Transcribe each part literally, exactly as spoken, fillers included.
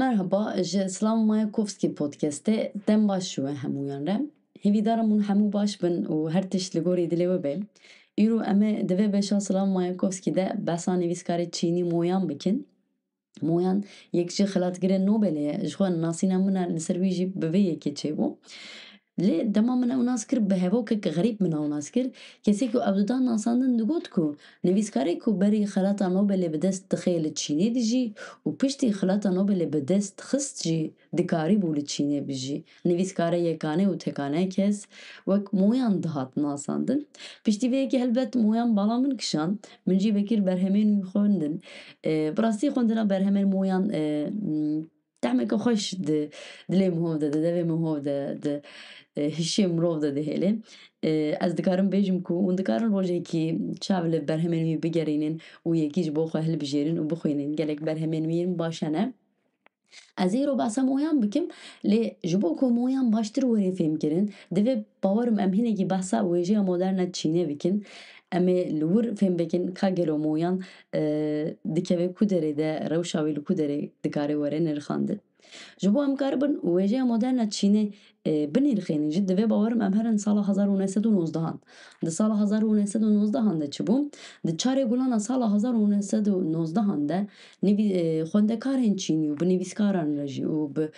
Merhaba, ji Slam Mayakovski podcastê dem baş ji we hemûyan re. Hêvîdarim hûn hemû baş bin û her tişt li gorî dilê we be. Îro em ê di vê beşa Slam Mayakovski de behsa nivîskarê çînî Moyan bikin. Moyan yek ji xelatgirên Nobelê ye, ji xwe nasîna min e, li ser wî jî bi vê yekê çêbû. Lê dema min ew nas kir, bi hevokek xerîb min ew nas kir. Kesê ku ew didan nasandin digot ku nivîskarê ku berî xelata Nobelê bi dest dixe li Çînê dijî û piştî xelata Nobelê bi dest xist jî dikarîbû li Çînê bijî. Nivîskare yekane û tekane kes wek Moyan dihat nasandin. Piştî vê yekê helbet Moyan bala min kişand. Min jî vekir berhemên wî xwendin. E, bi rastî xwendina berhemên Moyan, e, m, tehmeke xweş di dilê min hov de, di devê min hov de, di, e, hişê mirov de dihêlê. E, ez dikarim bêjim ku hûn dikarin rojekî çav li berhemên wî bigerînin û yekî ji bo xwe hilbijêrin û bixwînin. Gelek berhemên wî yên baş hene. Ez ê îro behsa Moyan bikim, lê ji bo ku Moyan baştir were fêmkirin, divê bawerim em hinekî behsa wêjeya moderne Çînê bikin. Em ê li wir fêm bikin ka gelo Moyan, e, dikeve ku derê de, rewşa wî li ku derê dikare were nirxandin. Ji bo em karibin wêjeya moderne Çînê, e, binirxînin jî, divê bawerim em herin sala hezar û neh sed û nozdehan. Di sala hezar û neh sed û nozdehan de çi bû? Di çarê Gulana sala hezar û neh sed û nozdehan de nivî-, e, xwendekarên çînî û bi nivîskaran re jî û bi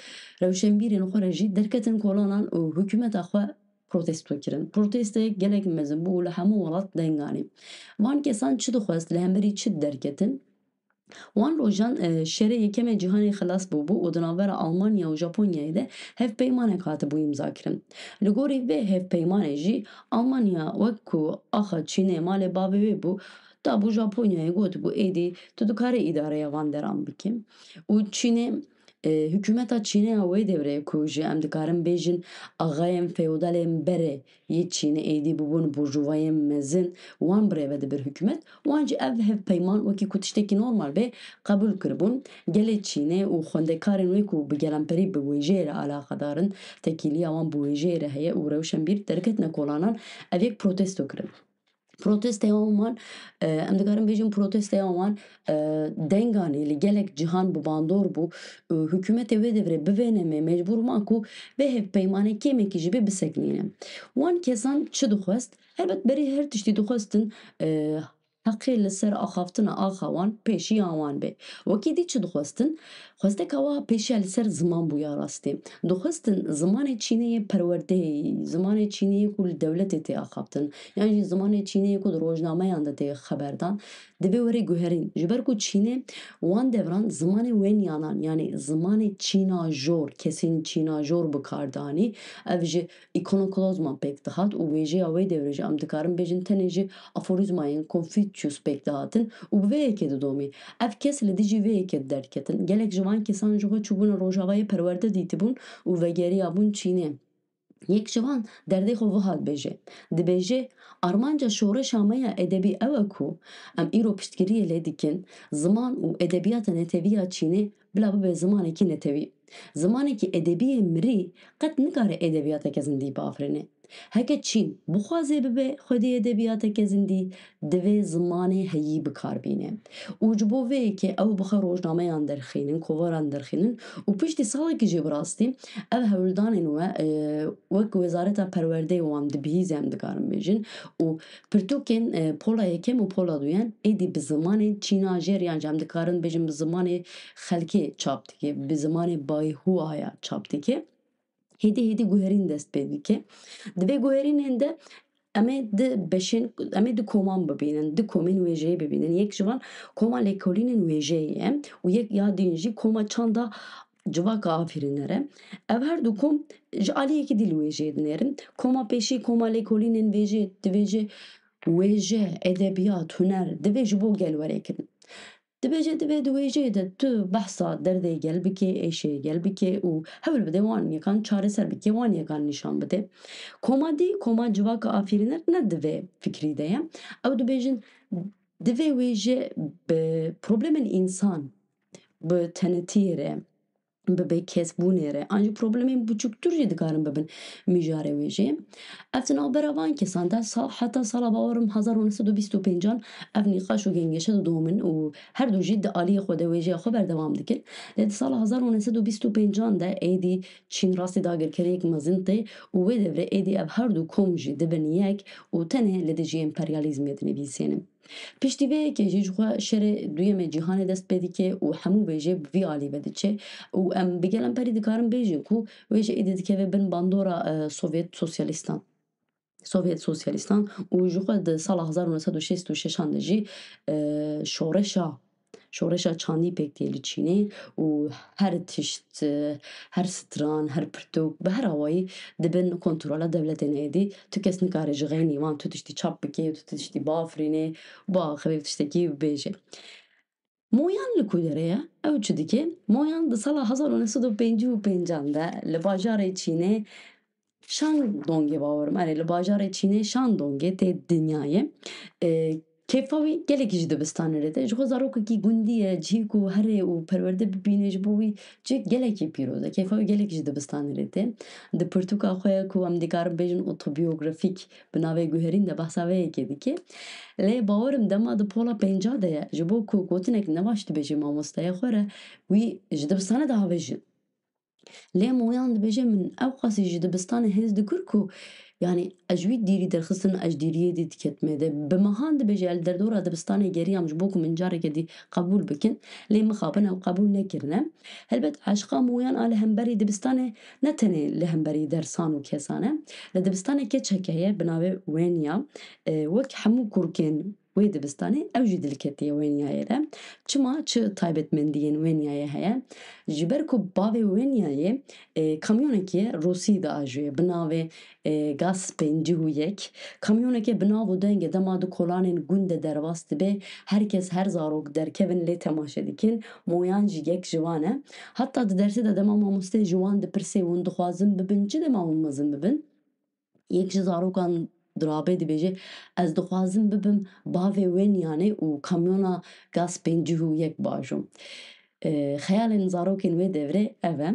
rewşenbîrên xwe re jî derketin kolanan û hikûmeta xwe protesto kirin. Protesteyek gelek mezin bû û li hemû welat deng anî. Van kesan çi dixwest, li hemberî çi derketin? Wan rojan, e, şerê yekemê cîhanê xilas bûbû û di navbera Almanya û Japonyayê de hevpeymanek hatibû îmzakirin. Li gorî vê hevpeymanê jî Almanya wek ku axa Çînê malê bavê wê bû, dabû Japonyayê, gotibû, êdî tu dikarî îdareya van deran bikî. Û Çînê, e, hikûmeta Çînê ya wê devrê ku jî em dikarin bêjin axayên feodalên berê yê Çînê êdî bûbûn burjuvayên mezin, wan birêve dibir hikûmet, wan jî ev hevpeyman wekî ku tiştekî normal bê qebûl kiribûn. Gelê Çînê û xwendekarên wê ku bi gelemperî bi wêjeyê re alaqedar in, tekîliya wan bi wêjeyê re heye û rewşenbîr derketine kolanan, ev yek protesto kirin. Protestoya wan, e, em dikarin bêjin protestoya wan, e, deng anî, li gelek cihan bi bandor bû. E, hikûmetê wê devrê bi vê nemê mecbûr ma ku vê hevpeymanê kêmekî ji bê bisekinîne. Wan kesan çi dixwest? Helbet berî her tiştî dixwestin, e, heqê li ser axaftina axa wan pêşiya wan bê. Wekî dî çi dixwestin? Xwesteka wa pêşiya li ser ziman bû ya rastî. Dixwestin zimanê Çînê yê perwerdeyî, zimanê Çînê yê ku li dewletê tê axaftin, yan jî zimanê Çînê yê ku di rojnameyan de tê xeberdan, divê were guherîn. Ji ber ku Çînê wan devran zimanê wêniyanan, yanî zimanê çînajor, kesên çînajor bi kar danî. Ev ji îkonoklozman pêk dihat û wêjeya wê devrê jî em dikarin bêjin tenê ji aforîzmayên Konfûçyus pêk dihatin û bi vê yekê didomî. Ev kes li dijî vê yekê derketin. Gelek ji van kesan ji xwe çûbûne rojavayê perwerde dîtibûn û vegeriyabûn Çînê. Yek ji van derdê xwe wiha dibêje. Dibêje, armanca şoreşa me ya edebî ew e ku em îro piştgiriyê lê dikin, ziman û edebiyata netewî ya Çînê bila bibe zimanekî netewî. Zimanekî edebî yê mirî qet nikare edebiyateke zindî biafirîne. Heke Çîn bixwaze bibe xwedî edebiyateke zindî, divê zimanê heyî bi kar bîne. Û ji bo vê yekê ew bi xwe rojnameyan derxînin, kovaran derxînin û piştî salekî jî bi rastî ev hewldanên we, e, wek Wezareta Perwerdeyê wan dibihîze, em dikarin bêjin, û pirtûkên, e, pola yekem û pola duyan êdî bi zimanê çînajêr, yan jî em dikarin bêjin bi zimanê xelkê çap dike, bi zimanê bayhûaya çap dike. Hêdî hêdî guherîn dest pê dike. Di vê guherînên de em ê di beşên, em ê di koman bibînin, di komên wêjeyê bibînin. Yek ji van koma lêkolînên wêjeyê ye û yek ya din jî koma çanda civaka afirîner e. Ev her du kom ji aliyekî dî li wêjeyê dinêrin. Koma pêşî koma lêkolînên wêjeyê dibêje wêje, edebiyat, huner divê ji bo gel were kirin. Dibêje, divê di wêjeyê de tu behsa derdê gel bike, êşê gel bike û hewl bide wan yekan çareser bike, wan yekan nîşan bide. Koma dî, koma civaka afirîner ne di vê fikrî de ye. Ew dibêjin, divê wêje bi problemên însan, bi tenetiyê re, bibe kes bûnêre. An jî problemên biçûktir jî dikarin bibin mijarê wê jê. Ev di navbera van kesan de sal, heta sala bawerim hezar û neh sed û bîst û pêncan ev nîqaş û gengeşe didomin û her du jî di aliyê xwe de wêjeya xwe berdewam dikin. Lê di sala hezar û neh sed û bîst û pêncan de êdî Çîn rastî dagirkeriyek mezin tê û wê devrê êdî ev her du kom jî dibin yek û tenê li dijî emperyalîzmê dinivîsênin. Piştî vê yekê jî ji xwe şerê duyemê cîhanê dest pê dike û hemû vêjê bi vî alî ve diçe û em bi gelemperî dikarin bêjin ku wêje êdî dikeve bin bandora, e, Sovyet Sosyalîstan. Sovyet Sosyalîstan û ji xwe di sala hezar û neh sed û şêst û şeşan de jî, e, şoreşa, şoreşa çandî pêk tê li Çînê û her tişt, e, her stran, her pirtûk bi her awayî dibin kontrola dewletên êdî. Tu kes nikare ji xeynî wan tu tiştî çap bike, tu tiştî biafirîne, biaxive, tiştekî bibêje. Moyan li ku derê ye? Ew çi dike? Moyan di sala hezar û neh sed û pêncî û pêncan de li bajarê Çînê Şandongê bawerim, erê, li bajarê Çînê Şandongê tê dinyayê. E, kêfa wî gelekî ji dibistanê re tê. Ji xwe zarokekî gundî ye, cihê ku herê û perwerde bibîne ji bo wî cihek gelekî pîroz e. Kêfa wî gelekî ji dibistanê re tê. Di pirtûka xwe ku em dikarin bêjin otobiyografîk bi navê Guherîn de behsa vê yekê dike. Lê bawerim dema di pola pênca de ye. Ji bo ku gotinek nebaş dibêje mamosteyê xwe re, wî ji dibistanê diavêjin. Lê Moyan dibêje, min ewqasî ji dibistanê hez dikir ku, yanî ez ji wî dîrî derxistin, ez ji dîriyê dî diketime de. Bi mehan dibêje, ez li derdora dibistanê geriyam ji bo ku min careke dî qebûl bikin. Lê mixabin ew qebûl nekirine. Helbet eşqa Moyan a li hemberî dibistanê ne tenê li hemberî dersan û kesan e. Li dibistanê keçek heye bi navê Wenya. E, wek hemû kurkên wê dibistanê ew jî dilketiye Wenyayê de. Çima, çi taybetmendiyên Wenyayê heye? Ji ber ku bavê Wenyayê, e, kamyonekê Rûsî diajoye bi navê, e, Gaz pêncî û yek. Kamyonekê bi nav û dengê dema di kolanên gund de derbas dibe, her kes, her zarok derkevin lê temaşe dikin. Moyan jî yek ji wan e. Heta di dersê de dema mamosteyê ji wan dipirsê, hûn dixwazin bibin çi dema hûn mezin bibin? Yek ji zarokan dirabe dibêje, ez dixwazim bibim bavê Wenyanê û kamyona Gaz pêncî û yek bajom. E, xeyalên zarokên wê devrê ev e.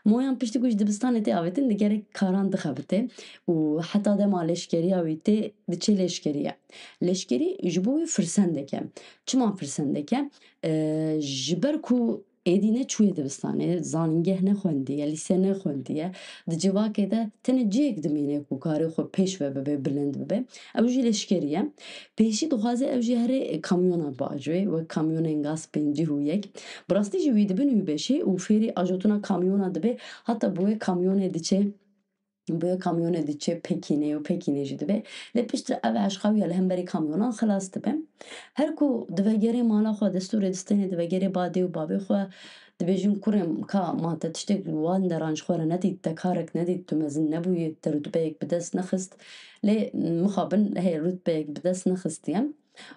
Moyan piştî ku ji dibistanê tê avêtin, digere karan dixebite û heta dema leşkeriya wî tê, diçe leşkeriye. Leşkerî ji bo wî firsendek e. Çima firsendek e? E, ji ber ku êdî neçûye dibistanê, zanîngeh nexwendiye, lîse nexwendiye, di civakê de tenê cihek dimîne ku karê xwe pêş ve bibe, bilind bibe. Ew jî leşkerî ye. Pêşî dixwaze ew jî herê kamyona biajoyê, wek kamyonên Gaz pêncî û yek. Bi rastî jî wî dibin wî beşê û fêrî ajotina kamyona dibe, heta bi wê kamyonê diçe, bi wê kamyonê diçe pekînê û pekînê jî dibe. Lê piştre ev eşqa wî ya li hemberî kamyonan xilas dibe. Her ku divegerê mala xwe, destûrê distênê divegerê ba dê û bavê xwe, dibêjin, kurê min, ka ma te tiştek wan deran ji xwe re nedît, te karek nedît, tu mezin nebûyî, te rutbeyek bi dest nexist. Lê mixabin hê rutbeyek bi dest nexistiye.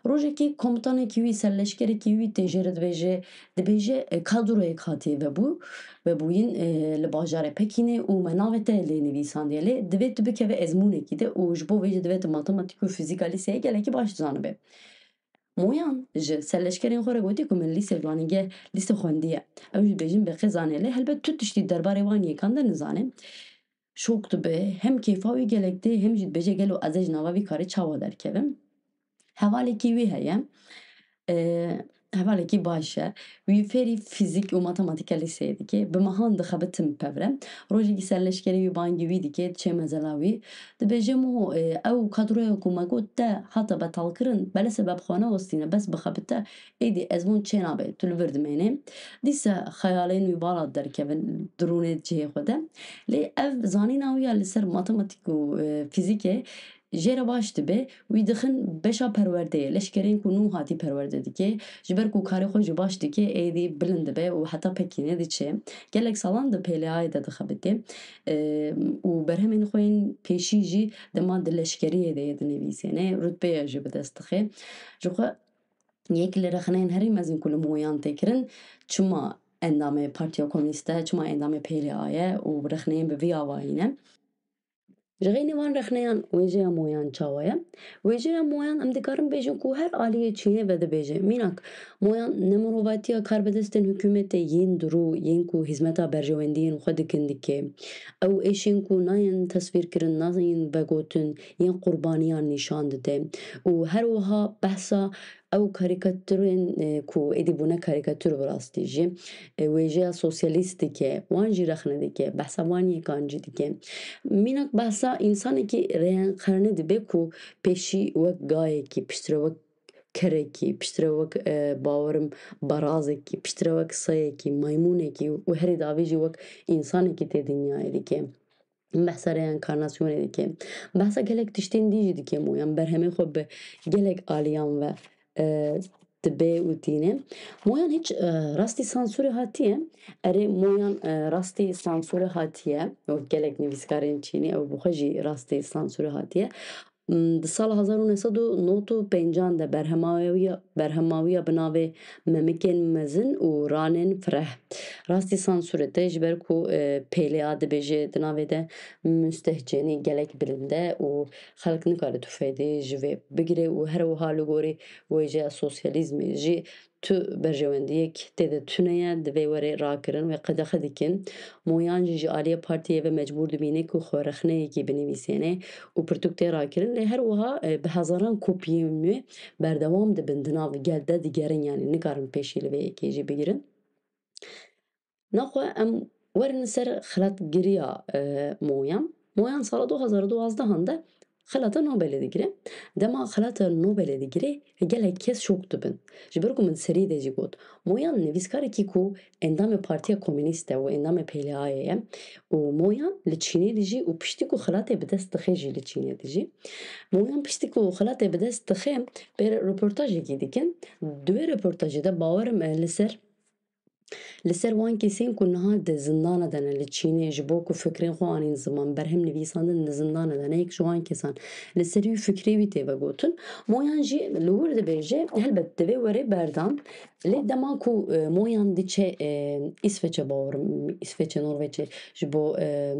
Rojekî komutanekî wî, serleşkerekî wî tê jê re dibêje, dibêje, e, kadroyek hatiye vebû, vebûyîn, e, li bajarê Pekînê û me navê te lê nivîsandiye. Lê divê tu bikeve ezmûnekî de û ji bo vê jî divê tu matematîk û fîzîka lîseyê gelekî baş dizanibe. Moyan ji serleşkerên xwe re gotî ku min lîse zanîngeh, lîse xwendiye. Ew jî dibêjin bêqê zanê, lê helbet tu tiştî derbarê wan yekan de nizane. Şok dibe, hem kêfa wî gelek tê, hem jî dibêje, gelo ez ê ji nava vî karê çawa derkevim? Hevalekî wî heye. E, hevalekî baş e. Wî fêrî fîzîk û matematîka lîseyê dike. Bi mehan dixebitin pevre. Rojekî serleşkerê wî bangî wî dike, diçe mezela wî. Dibêje, mo, e, ew kadroya ku me got te hate betalkirin, belê sebeb xwe newestîne, bes bixebite, êdî ezmûn çênabe, tu li vir dimêne. Dîsa xeyalên wî bala derkevin, dirûnê cihê xwe de. Lê ev zanîna wî ya li ser matematîk û, e, fîzîkê jê re baş dibe, wî dixin beşa perwerdeyê, leşkerên ku nû hatî perwerde dike, ji ber ku karê xwe jî baş dike, êdî bilind dibe û heta Pekînê diçe. Gelek salan di P L A'yê de dixebite, e, û berhemên xwe yên pêşî jî dema di leşkeriyê de yê dinivîsêne, rutbeya jî bi dest dixe. Ji xwe yek li rexneyên herî mezin ku li Moyan tê kirin, çima endamê Partiya Komînîst e, çima endamê P L A ye û rexneyên bi vî awayî ne. Ji xeynî van rexneyan wêjeya Moyan çawa ye? Wêjeya Moyan em dikarin bêjin ku her aliyê çînê vedibêje. Mînak, Moyan ne mirovatiya karbidestên hikûmetê yên dirû yên ku hizmeta berjewendiyên xwe dikin dike. Ew êşên ku nayên tesvîrkirin, nayên vegotin, yên qurbaniyan nîşan dide. Û her wiha behsa ew karîkaturên, e, ku êdî bûne karîkatur bi rastî jî, e, wêjeya sosyalîst dike, wan jî rexne dike, behsa van yekan jî dike. Mînak behsa însanekî reenkarne dibe ku pêşî wek gayekî, piştre wek kerekî, piştre wek, e, bawerim barazekî, piştre wek seyekî, maymûnekî û herî davî jî wek însanekî tê dinyayê dike. Behsa reenkarnasyonê dike. Behsa gelek tiştên dî jî dike Moyan. Berhemê xwe bi gelek aliyan ve, e, dibe û tîne. Moyan hiç, e, rastî sansûrê hatiye? Erê, Moyan, e, rastî sansûrê hatiye. Wek gelek nivîskarên çînî, ew bi xwe jî rastî sansûrê hatiye. M, di sala hezar û neh sed û nod û pêncan de berhemawiya, berhemawiya bi navê Memikên Mezin û Ranên Fireh rastî sansûr e, ji ber ku, e, P L A dibêje di navê de mustehcenî gelek bilind e û xelk nikare tufeyê ji vê bigire û her wiha li gorî wêjeya sosyalîzmê jî tu berjewendiyek tê de tune ye, divê were rakirin, wê qedexe dikin. Moyan jî ji aliyê partiyê ve mecbûr dibîne ku xwe rexneyekî binivîsêne û pirtûk tê rakirin. Lê her wiha, e, bi hezaran kopiyên wê berdewam dibin di nav gel de digerin, yanî nikarin pêşî li vê yekê jî bigirin. Naxwe em werin ser xelatgiriya, e, Moyan. Moyan sala du hazar û duwazdeh de xelata Nobelê digire. Dema xelata Nobelê digire, gelek kes şok dibin. Ji ber ku min serî de jî got, Moyan nivîskarekî ku endamê Partiya Komînîst e û endamê P L A'yê ye û Moyan li Çînê dijî û piştî ku xelatê bi dest dixe jî li Çînê dijî. Moyan piştî ku xelatê bi dest dixe, pê re röportajekî dikin. Di wê röportajê de bawerim, e, li ser Li ser wan kesên ku niha di zindana de ne li Çînê, ji bo ku fikrên xwe anîn ziman, berhem nivîsandin di zindana de ne, yek ji wan kesan li ser wî fikrê wî tê vegotin. Moyan jî li wir dibêje, helbet divê were berdan. Lê dema ku, e, Moyan diçe, e, Îsveçe, bawerim, Îsveçe, Norveçê ji bo, e,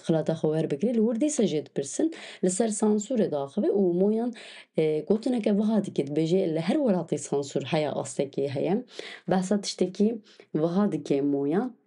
xilata xwe werbigire, li wir dîsa jê dipirsin. Li ser sansûrê daxive û Moyan, e, gotineke wiha dike, dibêje, li her welatê sansûr heye, astekê heye. Behsa tiştekî wiha dike Moyan.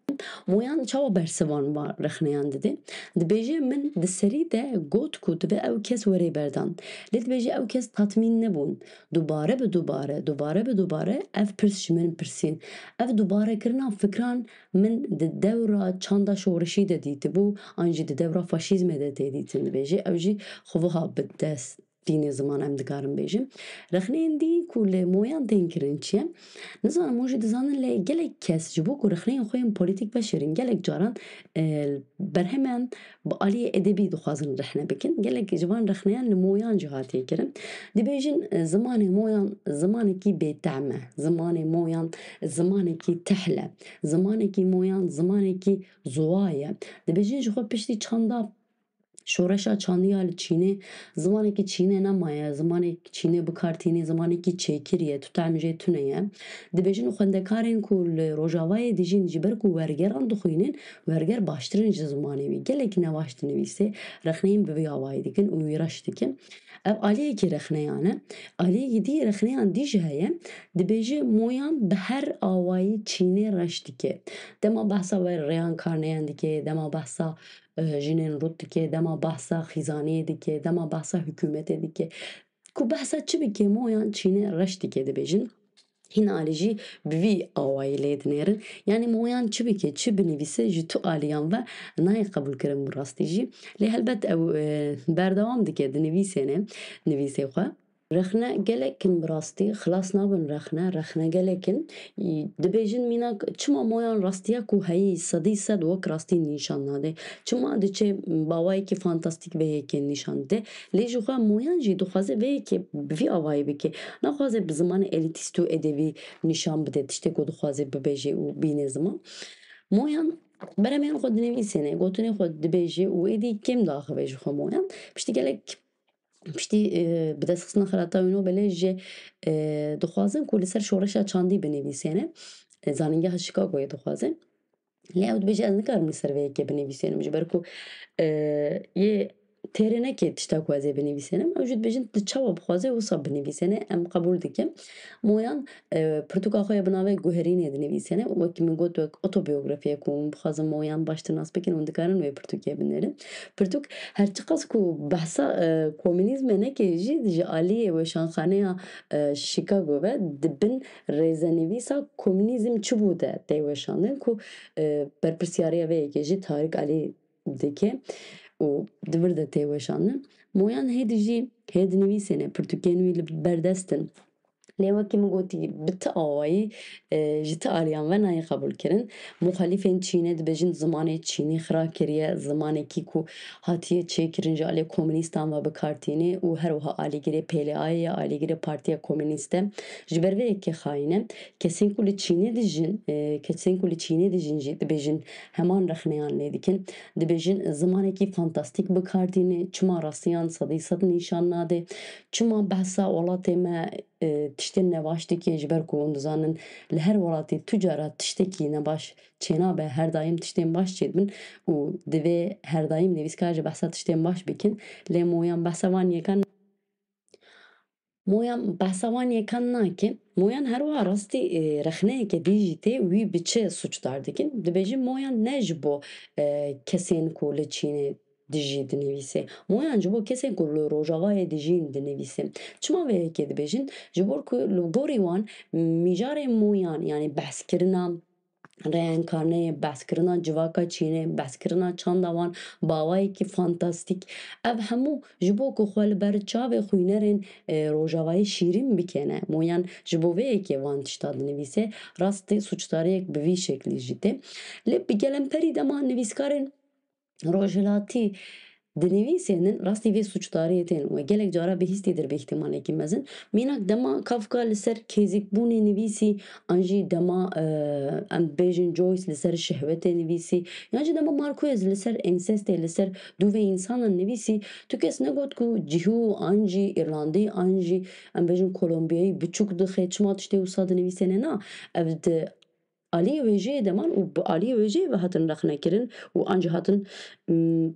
Moyan çawa bersivan va rexneyan dide? Dibêje, min di serî de got ku divê ew kes were berdan. Lê dibêje, ew kes tatmîn nebûn. Dubare bi dubare, dubare bi dubare ev pirs ji min pirsîn. Ev dubarekirina fikran min di dewra çanda şorişî de dîtibû, an jî di dewra faşîzmê de tê dîtin, dibêje. Ew jî xwe wiha bi dest tînê ziman em dikarin bêjin. Rexneyên dî ku li Moyan tên kirin çi ye? Nizanim hûn jî dizanin, lê gelek kes ji bo ku rexneyên xwe yên polîtîk veşêrin, gelek caran, e, berheman bi aliyê edebî dixwazin rexne bikin. Gelek ji van rexneyan li Moyan jî hatiye kirin. Dibêjin, e, zimanê Moyan zimanekî bêtehm e. Zimanê Moyan zimanekî tehl e. Zimanekî Moyan zimanekî ziwa ye. Dibêjin ji xwe piştî çanda şoreşa çandî ya li Çînê, zimanekî Çînê nemaye, zimanekî Çînê bi kar tînê, zimanekî çêkirî ye, tu tehm jê tune ye. Dibêjin xwendekarên ku li Rojavayê dijîn, ji ber ku wergeran dixwînin, werger baştir in ji zimanê wî. Gelekî ne baş dinivîse, rexneyên bi vî awayî dikin û wî reş dikin. Ev aliyekî rexneyan e. Aliyekî dî rexneyan dî jî heye. Dibêje Moyan bi her awayî Çînê reş dike. Dema behsa wê rêyan karneyan dike, dema behsa, e, jinên rût dike, dema behsa xîzaniyê dike, dema behsa hikûmetê dike. Ku behsa çi bike, Moyan Çînê reş dike, dibêjin. Hîn alî jî bi vî awayî lê dinêrin. Yanî Moyan çi bike, çi binivîse, ji tu aliyan ve nayê qebûlkirin bi rastî jî. Lê helbet ew, e, berdewam dike dinivîsêne nivîsê xwe. Rexne gelek in bi rastî, xilas nabin rexne, rexne gelek in. Dibêjin mînak, çima Moyan rastiya ku heyî sedî sed wek rastî nîşan nade? Çima diçe bawayekî fantastîk vê yekê nîşan dide? Lê ji xwe Moyan jî dixwaze vê yekê bi vî awayî bike. Naxwaze bi zimanê elîtîst û edebî nîşan bide tiştê ku dixwaze bibêje û bîne ziman. Moyan berhemên xwe dinivîsêne, gotinê xwe dibêje û êdî kêm diaxive ji xwe Moyan. Piştî gelek Piştî, e, bi destxistina xelata wî Nobelê jî, e, dixwazin ku li ser şoreşa çandî binivîsêne. E, Zanîngeha Chicagoyê dixwazin. Lê ew dibêje, ez nikarim li ser vê yekê binivîsênim, ji ber ku, e, yê têrê neke tişta ku ez ê binivîsênim, ew jî dibêjin tu çawa bixwazê wisa binivîsêne, em qebûl dikin. Moyan, e, pirtûka xwe ya bi navê Guherînê dinivîsêne. Wekî min got, wek otobiyografiyek ku hûn bixwazin Moyan baştir nas bikin, hûn dikarin wê pirtûkê binêrin. Pirtûk her çiqas ku behsa, e, komînîzmê neke jî ji aliyê weşanxaneya, e, Chicago ve di bin rêzenivîsa Komînîzm çi bû de tê weşandin ku, e, berpirsyariya vê yekê jî Tarîk Alî dike û di vir de tê weşandin. Moyan hêdî jî hê dinivîsêne, pirtûkên wî li ber dest in. Lê wekî min gotî, bi ti awayî, e, ji ti aliyan ve nayê qebûlkirin. Muxalîfên Çînê dibêjin zimanê Çînî xira kiriye, zimanekî ku hatiye çêkirin ji alî komînîstan ve bi kar tîne û her wiha alîgirê P L A'yê ye, alîgirê Partiya Komînîst e. Ji ber vê yekê xayîn e. Kesên ku li Çînê dijin, e, kesên ku li Çînê dijin jî dibêjin heman rexneyan lê dikin. Dibêjin zimanekî fantastîk bi kar tîne, çima rastiyan sedî sed nîşan nade, çima behsa welatê me, e, tiştên nebaş dike, ji ber ku hûn dizanin li her welatî tu cara tiştekî nebaş çênabe, her daîm tiştên baş çêdibin û divê her daîm nivîskar jî behsa tiştên baş bikin. Lê Moyan behsa van yekan Moyan behsa wan yekan nake. Moyan her wiha rastî, e, rexneyeke dî jî tê, wî bi çi sûcdar dikin? Dibêjin Moyan ne ji bo, e, kesên ku li Çînê dijî dinivîse. Moyan ji bo kesên ku li Rojavayê dijîn dinivîse. Çima vê yekê dibêjin? Ji bo ku li gorî wan mijarê Moyan, yanî behskirina reenkarneyê, behskirina civaka Çînê, behskirina çanda wan, bi awayekî fantastîk. Ev hemû ji bo ku xwe li ber çavê xwînerên, e, Rojavayê şîrîn bikene. Moyan ji bo vê yekê van tişta dinivîse, rastî sûcdariyek bi vî şeklî jî tê. Lê bi gelemperî dema nivîskarên rojhilatî dinivîsênin, rastî vê sûcdariyê tên we gelek cara bihîstî dir bi îhtîmalekî mezin. Mînak dema Kafka li ser kêzikbûnê nivîsî, an jî dema, e, em bêjin Joyce li ser şehwetê nivîsî, yan jî dema Marquez li ser ensestê, li ser dûvê însanan nivîsî, tu kes negot ku cihû an jî Îrlandî, an jî em bêjin Kolombiyayî biçûk dixe, çima tiştê wisa dinivîsêne? Na, ev di aliyê wêjeyê de man û bi aliyê wêjeyê ve hatin rexnekirin û an jî hatin, mm,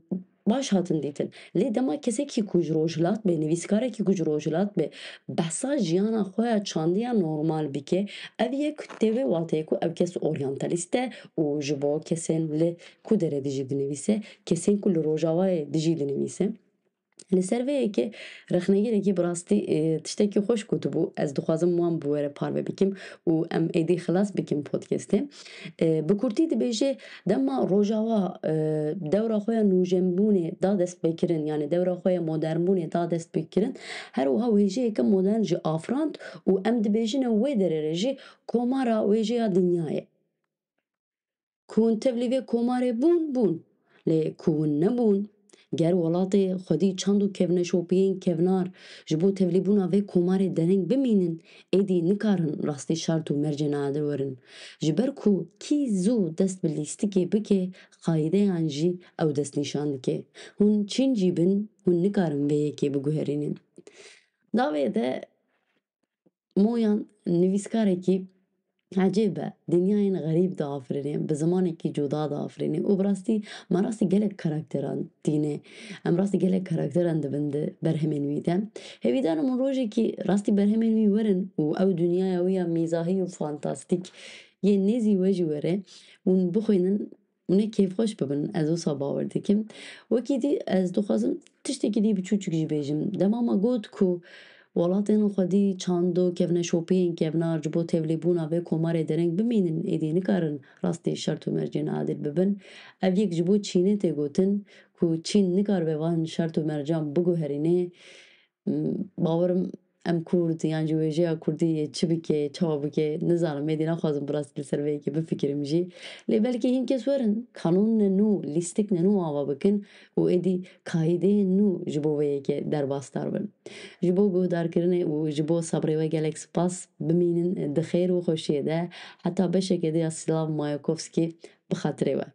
baş hatin dîtin. Lê dema kesekî ku ji rojhilat be, nivîskarekî ku ji rojhilat be, behsa jiyana xwe ya çandiya normal bike, ev yek tê vê wateyê ku ev kes oryantalîst e û ji bo kesên li ku derê dijî dinivîse, kesên ku li Rojavayê dijî dinivîse. Li ser vê yekê rexnegerekî bi rastî, e, tiştekî xweş gotibû. Ez dixwazim wan bi we re parve bikim û em êdî xilas bikin podcastê. E, bi kurtî dibêje, dema Rojava, e, dewra xwe ya nûjenbûnê da destpêkirin, yanî dewra xwe ya modernbûnê da destpêkirin, her wiha wêjeyeke modern jî afirand û em dibêjine wê derê re jî komara wêjeya dinyayê. Ku hûn tevlî vê komarê bûn, bûn. Lê ku hûn nebûn, ger welatê xwedî çand û kevneşopiyên kevnar ji bo tevlîbûna vê komarê dereng bimînin, êdî nikarin rastî şert û mercê nadir werin. Ji ber ku kî zû dest bi lîstikê bike, qayîdeyan jî ew destnîşan dike. Hûn çîn jî bin, hûn nikarin vê yekê biguherînin. Dawê de Moyan nivîskarekî ecêb e. Dinyayên xerîb diafirîne, bi zimanekî cuda diafirîne û bi rastî me rastî gelek karakteran tîne. Em rastî gelek karakteran dibin di berhemên wî de. Hêvîdar im hûn rojekî rastî berhemên wî werin û ew dinyaya wî ya mîzahî û fantastîk yê nêzî we jî were, hûn bixwînin. Hûn ê kêfxweş bibin, ez wisa bawer dikim. Wekî dî ez dixwazim tiştekî dî biçûçik jî bêjim. Dema me got ku welatên xwedî çand û kevneşopiyên kevnar ji bo tevlîbûna vê komarê dereng bimînin, êdî nikarin rastî şert û mercên adil bibin. Ev yek ji bo Çînê tê gotin ku Çîn nikaribe van şert û mercan biguherîne. M, bawerim em Kurd yan jî wêjeya Kurdî yê çi bike, çawa bike, nizanim, êdî naxwazim bi rastî li ser vê yekê bifikirim jî. Lê belkî hin kes werin, kanûnê nû, lîstikê nû ava bikin û êdî kaîdeyên nû ji bo vê yekê derbasdar bin. Ji bo guhdarkirinê û ji bo sebrê we gelek spas, bimînin di xêr û xweşiyê de, heta beşeke dî ya Silav Mayakovskî bi xatirê we.